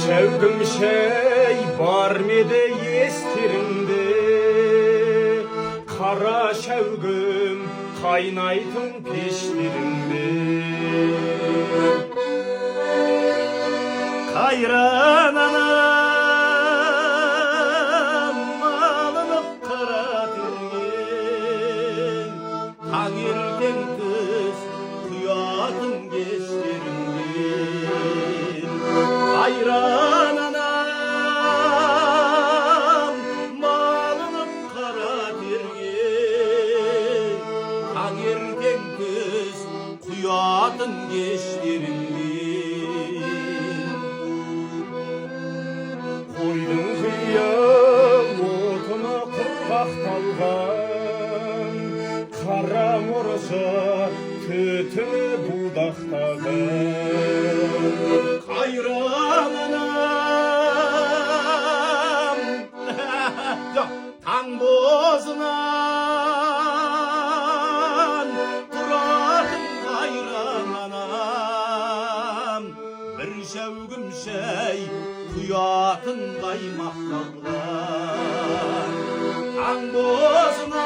Шәугім шәй бар ма еді естеріңде? Қара шәугім қайнайтын пештеріңде. Қайран анам, малынып қара терге, таңертең түс құятын кештеріңде. Қайран анам, малынып қара терге, таңертең түс құятын кештеріңде. Қойдың қиын отыны құрғақталған, қара мұржа түтіні будақтаған. Қайран анам, жоқ, таң бозынан тұратын қайран анам, бір шәугім шәй құятын қаймақталған. Таң бозынан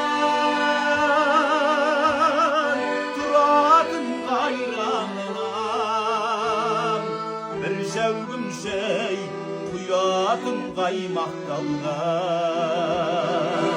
тұратын қайран анам, бір шәугім шәй құятын қаймақталған.